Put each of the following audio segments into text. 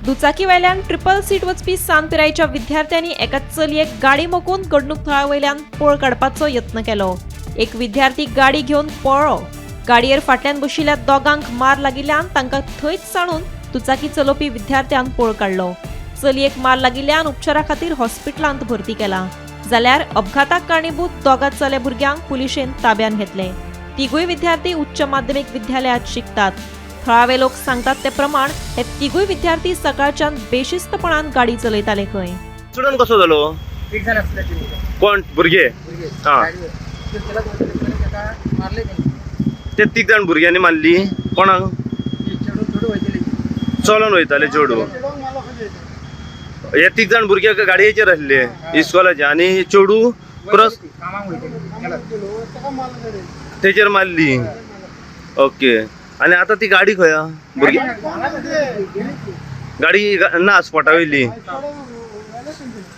दुचाकी वयल्यान triple seat वचपी सान पिरायेच्या विद्यार्थ्यांनी एका चलयेक गाडी मोखून घडणूक थळा वयल्यान पळ काडपाचो यत्न केलो. एक विद्यार्थी गाडी घेवन पळ्ळो. गाडयेर फाटल्यान बशिल्ल्या दोगांक मार लागिल्ल्यान तांकां थंयच सांडून दुचाकी चलोवपी विद्यार्थ्यान पळ काडलो. चलयेक मार लागिल्ल्यान उपचारा खातीर हॉस्पिटलांत भरती केला. जाल्यार अपघाताक कारणीभूत दोगां चले भुरग्यांक पुलिशेन ताब्यात घेतले. तिगूय विद्यार्थी उच्च माध्यमिक विद्यालयात शिकतात. थळावे लोक सांगतात ते प्रमाण हे तिगूय विद्यार्थी सकाळच्यान बेशिस्तपणान गाडी चलयताले खंय. एक्सिडंट कसो जालो? एक जाण आसले ते कोण भुरगे? भुरगे हा. गाडयेर. ते चलत वयताले तेन्ना ताका मारले तेणी. ते तीग जाण भुरग्यांनी मारली कोणाक? ते चेडूं चेडूं वयतले. चलोन वयताले चेडूं. हे तीग जाण भुरगे गाडयेचेर आसले इस्कॉलाचे आनी चेडूं क्रॉस कामाक वयतले चलत. तेचेर मारली. ओके, आनी आतां ती गाडी खंय आहा? भुरगे गाडी ना स्पॉटा वयली.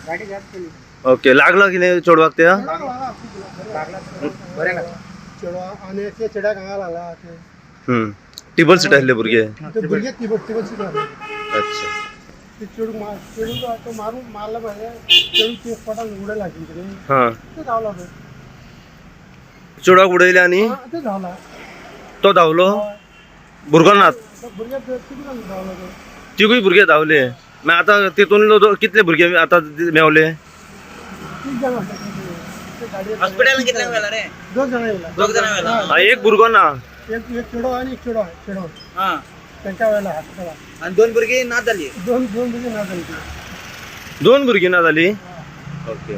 गाडी घात केली. ओके, लागला कितें चेडवाक त्या? लागला बरें ना. आनी ते चेड्याक हांगा लागला ते. टिबल सीट आसले भुरगे. ते भुरगे तिबट तिबट सीट आसले. अच्छा. ते चेडूक मार चेडूक तो मारून मारला पळय, चेडूक ते स्पॉटाक उडयला तेंच्यानी. हां. ते धांवला पळय. चेडवाक उडयले आनी हा, ते धांवला. तो धांवलो. भुरगो ना? भुरगे तिगून धांवला तो. तिगूय भुरगे धांवले. मागीर आतां तितून कितले भुरगे आतां मेवले? तीग जाण आसले ते गाडयेर. हॉस्पिटल कितल्यांक व्हेला रे? दोग जाणां येयला. दोग जाणां व्हेला. हा, एक भुरगो ना. एक एक चेडो आनी एक चेडो चेडो हा. तांकां व्हेला हॉस्पिटलाक. आणि दोन भुरगीं ना जाली. दोन दोन भुरगीं ना जाली ती. दोन भुरगीं ना जाली. ओके.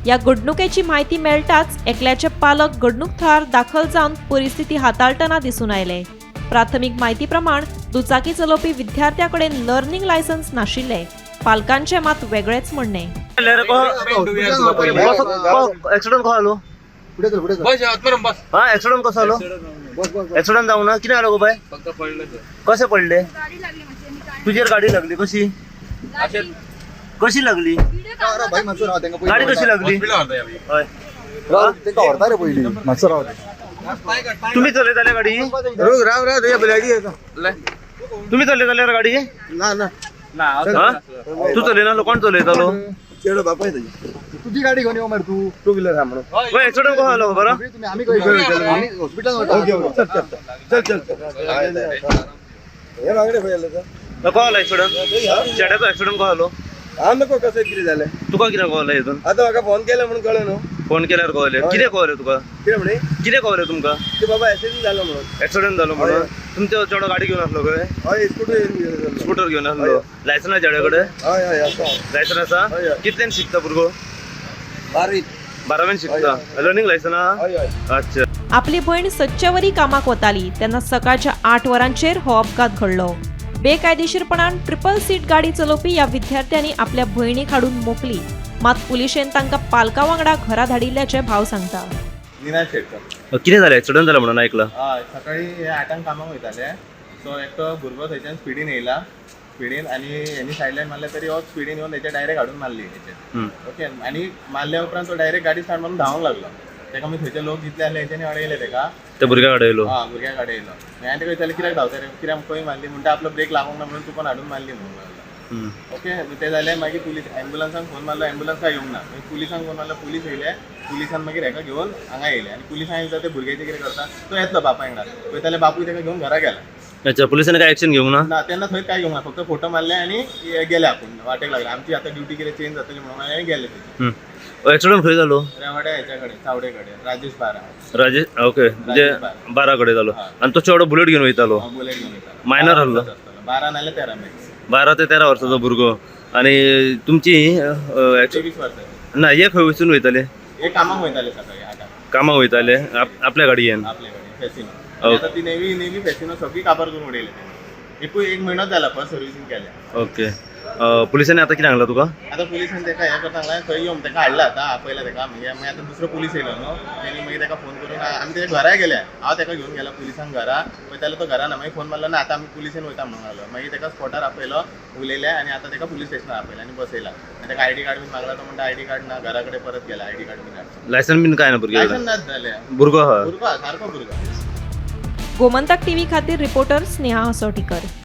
ह्या घडणुकेची म्हायती मेळटाच एकल्याचे पालक घडणूक थळार दाखल जावन परिस्थिती हाताळटना दिसून आयले. प्राथमीक म्हायती प्रमाण दुचाकी चलोवपी विद्यार्थ्या कडेन लर्निंग लायसन्स नाशिल्ले. पालकांचे मात वेगळेच म्हणणें. एक्सिडंट कसो जालो? हा, एक्सिडंट कसो जालो? एक्सिडंट जावंक ना? कितें जालो गो बाय? कशें पडले? तुजेर गाडी लागली? कशी कशी लागली गाडी? कशी लागली? हय. व्हरता रे पयलीं मातसो राव. तुम्ही चलयताले गाडी? राव राव, तुज्या गाडी येता. तुम्ही चलयताले रे गाडी? ना ना. हा, तू चलयनासलो? कोण चलयतालो? चेडो बापाय तुजी. तुजी गाडी घेवन यो मरे तूं. टू व्हिलर हा म्हणून. एक्सिडंट कसो जालो खबर? तुमी आमी खंय, आमी हॉस्पिटलान वता. ओके ओके, चल चल चल चल चल. हे बांगडे खंय जाले तर? कसो जालो एक्सिडंट? चेड्याचो एक्सिडंट कसो जालो? हांव नको कसं कितें जालें. तुका कितें कळलें हितून? आतां म्हाका फोन केला म्हणून कळ्ळें न्हू. फोन केल्यार कळलें? कितें कळलें तुका? कितें म्हणी? कितें कळलें तुमकां? की बाबा एक्सिडंट जालो म्हणून. एक्सिडंट जालो म्हणून. तुमचो चेडो गाडी घेवन आसलो खंय? हय, स्कुटर. स्कुटर घेवन आसलो. लायसन चेड्या कडेन? हय हय, आसा. लायसन आसा? हय, हय. कितल्यान शिकता भुरगो? बारवी. बारावेन शिकता. लर्निंग लायसन आहा? हय हय. अच्छा. आपली भयण सदचेवरी कामाक वताली तेन्ना सकाळच्या 8 वरांचेर हो अपघात घडलो. बेकायदेशीरपणान ट्रिपल सीट गाडी चलोवपी ह्या विद्यार्थ्यांनी आपल्या भयणीक हाडून मोखली. मात पुलिशेन तांकां पालका वांगडा घरा धाडिल्ल्याचे भाव सांगता. निनाद शेटकर. कितें जालें? एक्सिडंट जाला म्हणून आयकलां. हय, सकाळी हे 8आंक कामाक वयताले. सो एकटो भुरगो थंयच्यान स्पिडीन येयला स्पिडीन आनी हेनी सायडल्यान मारले तरी हो स्पिडीन येवन हेच्या डायरेक्ट हाडून मारली हेचेर. ओके, आनी मारल्या उपरांत तो डायरेक्ट गाडी स्टार्ट मारून धांवंक लागलो. तेका मागीर थंयचे लोक जितले आसले हेंच्यांनी अडयले तेका. त्या भुरग्याक अडयलो? हा, भुरग्याक अडयलो. मागीर हांवें तेका विचारलें, कित्याक धांवता रे, कित्याक खंय मारली? म्हणटा आपलो ब्रेक लागूंक ना म्हणून चुकोन हाडून मारली म्हणून लागलो. ओके, ते जालें. मागीर पुलीस एम्बुलन्साक फोन मारलो, एम्बुलन्स काय येवंक ना. मागीर पुलिसांक फोन मारलो, पुलीस येयले. पुलिसान मागीर हेका घेवन हांगा येयले आनी पुलिसांक विचारता ते भुरग्याचें कितें करता. तो येतलो बापाय वांगडा पळयताले, बापूय तेका घेवन घरा गेला. अच्छा, पुलिसांनी काय ऍक्शन घेवंक ना? ना, तेन्ना थंय काय घेवंक ना, फक्त फोटो मारले आनी गेले. आपूण वाटेक लागले, आमची आतां ड्युटी कितें चेंज जातली म्हणून आनी गेले थंय. एक्सिडंट खंय जालो? रेवाड्या हेच्या कडेन, चावडे कडेन, राजेश बारा. राजेश, ओके, म्हणजे बारा. बारा कडेन जालो. हा. आनी तो चेडो बुलेट घेवन वयतालो? बुलेट घेवन वयतालो. मायनर आसलो? 12 नाल्यार 13 मॅक्स. 12 ते 13 वर्साचो भुरगो. आनी तुमची 23 वर्सांचे. ना, हे खंय वचून वयताले? हे कामाक वयताले सकाळी 8आंक. कामाक वयताले आपल्या गाडयेन? आपल्या कडेन फॅसिनो. आता ती नेवी नेवी फॅसिनो सगळी काबार करून उडयले तेणी. एकूय एक म्हयनोच जाला फर्स्ट सर्विसींग केल्या. ओके, पुलिसांनी आतां कितें सांगलां तुका? आतां पुलिसान तेका हें करता सांगलां, थंय यो, तेका हाडला आतां आपयला तेका. मागीर मागीर आतां दुसरो पुलीस येयलो न्हू, तेणी मागीर तेका फोन करून आमी तेच्या घराय गेले. हांव तेका घेवन गेला पुलिसांक घरा. पळयतालो तो घरा ना. मागीर फोन मारलो, ना आतां आमी पुलिसेन वयता म्हणून लागलो. मागीर तेका स्पॉटार आपयलो, उलयले आनी आतां तेका पुलीस स्टेशनार आपयला आनी बसयला. आनी तेका आयडी कार्ड बीन मागला, तो म्हणटा आयडी कार्ड ना, घरा कडेन परत गेला आयडी कार्ड बीन हाडपाक. लायसन बीन काय ना भुरग्या? लायसन नाच जालें. भुरगो आहा. भुरगो आहा, सारको भुरगो. गोमंतक टीव्ही खातीर रिपोर्टर स्नेहा हसोटीकर.